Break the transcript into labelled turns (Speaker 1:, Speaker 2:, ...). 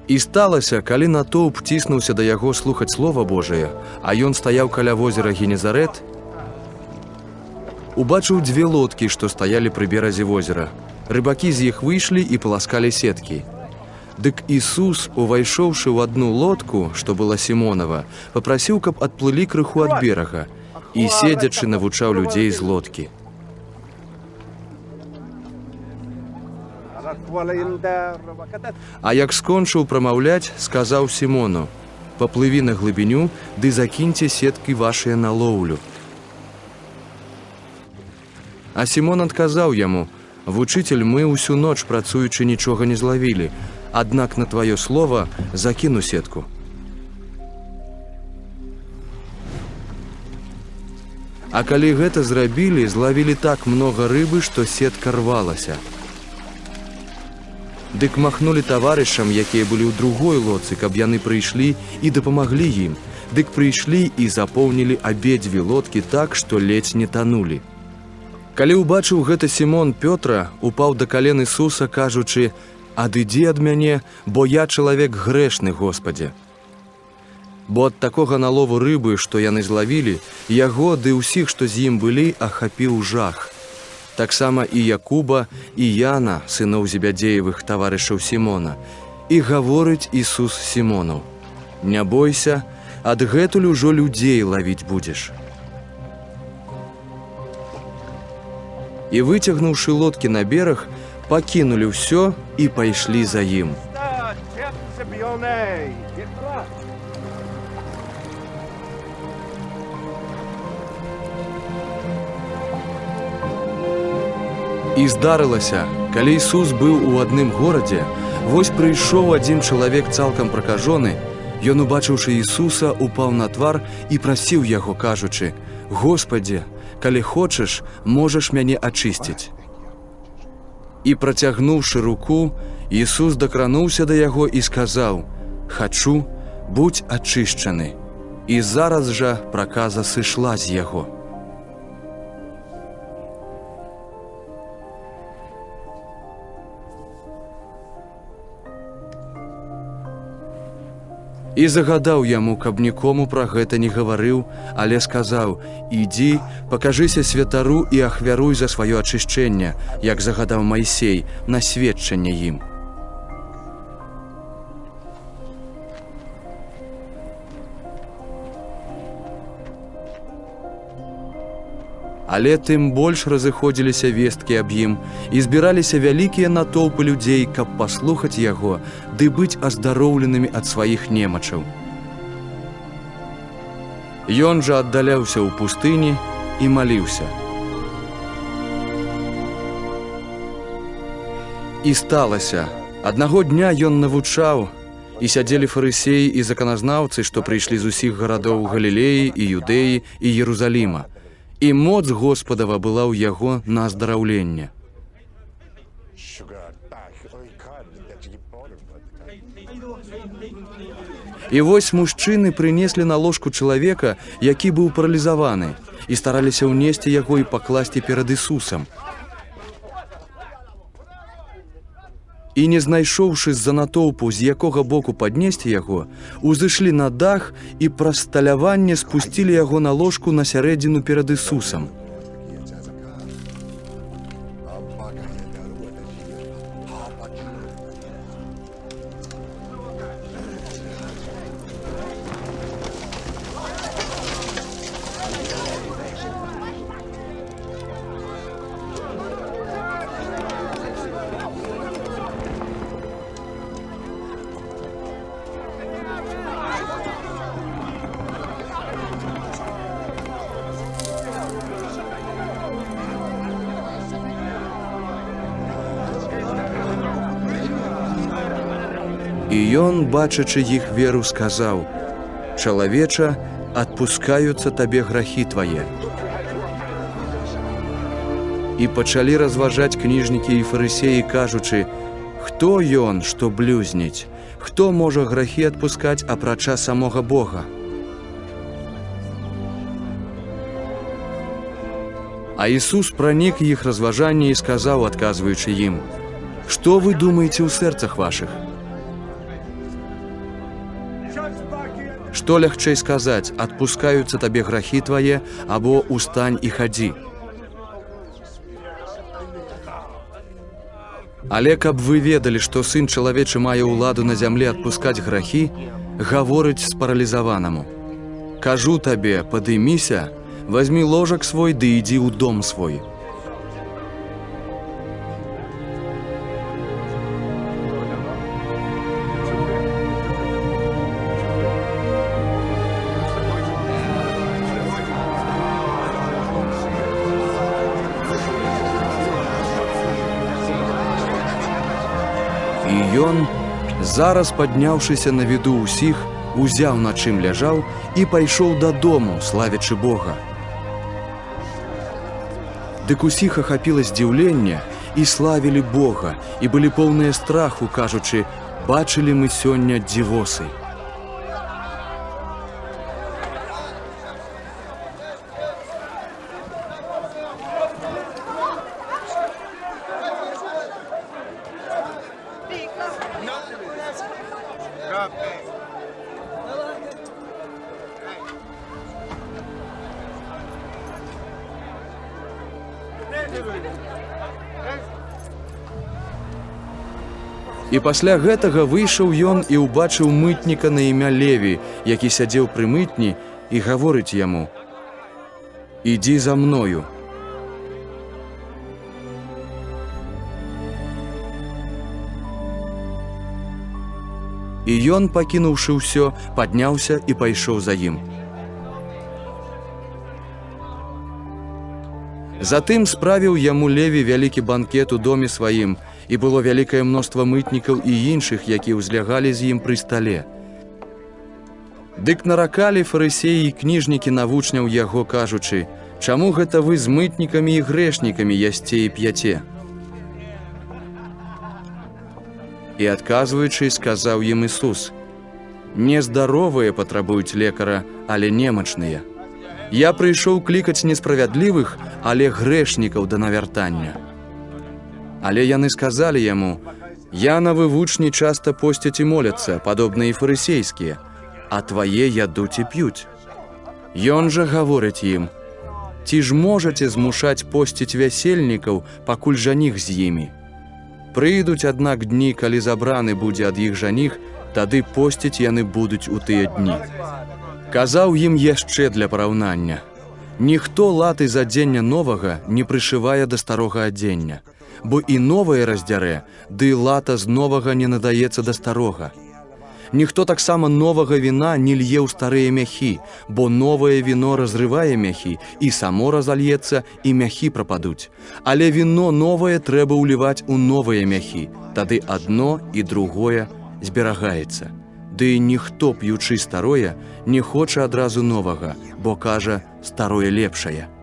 Speaker 1: І сталася, калі натоўп ціснуўся да яго слухаць Слова Божае, а ён стаяў каля возера Генезарэт, убачыў дзве лодкі, што стаялі пры беразе возера. Рыбакі з іх выйшлі і паласкалі сеткі. Дык Ісус, увайшоўшы ў адну лодку, што была Сімонава, папрасіў, каб адплылі крыху ад берага, і, седзячы, навучаў людзей з лодкі. А як скончыў прамаўляць, сказаў Сімону: «Паплыві на глыбіню, ды закіньце сеткі вашыя на лоўлю». А Сімон адказаў яму: «Вучыцель, мы ўсю ноч працуючы нічога не злавілі, аднак на тваё слова закіну сетку». А калі гэта зрабілі, злавілі так многа рыбы, што сетка рвалася. Дык махнулі таварышам, якія былі ў другой лодцы, каб яны прыйшлі і дапамаглі ім. Дык прыйшлі і запоўнілі абедзве лодкі так, што ледзь не танулі. Калі ўбачыў гэта Сімон Пётра, упаў да кален Ісуса, кажучы: «Адыдзі ад мяне, бо я чалавек грэшны, Госпадзе». Бо ад такога налову рыбы, што яны злавілі, яго ды ўсіх, што з ім былі, ахапіў жах. Таксама і Якуба, і Яна, сыноў Зебядзеевых, таварышаў Сімона. І гаворыць Ісус Сімону: «Не бойся, адгэтуль ужо людзей лавіць будзеш». І, выцягнуўшы лодкі на бераг, пакінулі ўсё і пайшлі за ім. І здарылася, калі Ісус быў у адным горадзе, вось прыйшоў адзін чалавек цалкам пракажоны. Ён, убачыўшы Ісуса, упаў на твар і прасіў яго, кажучы: «Госпадзе, калі хочаш, можаш мяне ачысціць». І, працягнуўшы руку, Ісус дакрануўся да яго і сказаў: «Хачу, будзь ачышчаны». І зараз жа праказа сышла з яго. І загадаў яму, каб нікому пра гэта не гаварыў, але сказаў: «Ідзі, пакажыся святару і ахвяруй за сваё ачышчэнне, як загадаў Майсей, на сведчанне ім». Але тым больш разыходзіліся весткі аб ім, і збіраліся вялікія натоўпы людзей, каб паслухаць яго ды быць аздароўленымі ад сваіх немачаў. Ён жа аддаляўся ў пустыні і маліўся. І сталася, аднаго дня ён навучаў, і сядзелі фарысеі і заканазнаўцы, што прыйшлі з усіх гарадоў Галілеі і Юдэі і Ерузаліма. І моц Госпадава была ў яго на аздараўленне. І вось мужчыны прынеслі на ложку чалавека, які быў паралізаваны, і стараліся ўнесці яго і пакласці перад Ісусам. І, не знайшоўшы з-за натоўпу, з якога боку паднесці яго, узышлі на дах і праз сталяванне спусцілі яго на ложку на сярэдзіну перад Ісусам. І ён, бачачы іх веру, сказаў: «Чалавеча, адпускаюцца табе грахі твае». І пачалі разважаць кніжнікі і фарысеі, кажучы: «Хто ён, што блюзніць? Хто можа грахі адпускаць апрача самога Бога?» А Ісус пранік іх разважанне і сказаў, адказваючы ім: «Што вы думаеце ў сэрцах вашых? Што лягчэй сказаць: адпускаюцца табе грахі твае, або устань і хадзі. Але каб вы ведалі, што сын чалавечы мае ўладу на зямле адпускаць грахі, гаворыць спаралізаванаму: Кажу табе, падыміся, вазьмі ложак свой ды ідзі ў дом свой. І ён, зараз падняўшыся на віду ўсіх, узяў на чым ляжаў і пайшоў дадому, славячы Бога. Дык усіх ахапіла здзіўленне і славілі Бога, і былі поўныя страху, кажучы: бачылі мы сёння дзівосы. І пасля гэтага выйшаў ён і ўбачыў мытніка на імя Леві, які сядзеў пры мытні, і гаворыць яму: Ідзі за мною. І ён, пакінуўшы ўсё, падняўся і пайшоў за ім. Затым справіў яму Леві вялікі банкет у доме сваім, і было вялікае мноства мытнікаў і іншых, якія ўзлягалі з ім пры стале. Дык наракалі фарысеі і кніжнікі на вучняў яго, кажучы: Чаму гэта вы з мытнікамі і грэшнікамі ясце і п'яце? І адказваючы, сказаў ім Ісус: Не здаровыя патрабуюць лекара, але немачныя. Я прыйшоў клікаць несправядлівых, але грэшнікаў да навяртання. Але яны сказалі яму: Янавы вучні часта посцяць і моляцца, падобна і фарысейскія, а твае ядуць і п'юць. Ён жа гаворыць ім: Ці ж можаце змушаць посціць вясельнікаў, пакуль жаніх з імі? Прыйдуць, аднак, дні, калі забраны будзе ад іх жаніх, тады посціць яны будуць у тыя дні. Казаў ім яшчэ для параўнання: Ніхто латы з адзення новага не прышывае да старога адзення, бо і новае раздзярэ, ды лата з новага не надаецца да старога. Ніхто таксама новага віна не лье ў старыя мяхі, бо новае віно разрывае мяхі, і само разальецца, і мяхі прападуць. Але віно новае трэба ўліваць у новыя мяхі, тады адно і другое зберагаецца. Ды і ніхто, п'ючы старое, не хоча адразу новага, бо кажа, старое лепшае.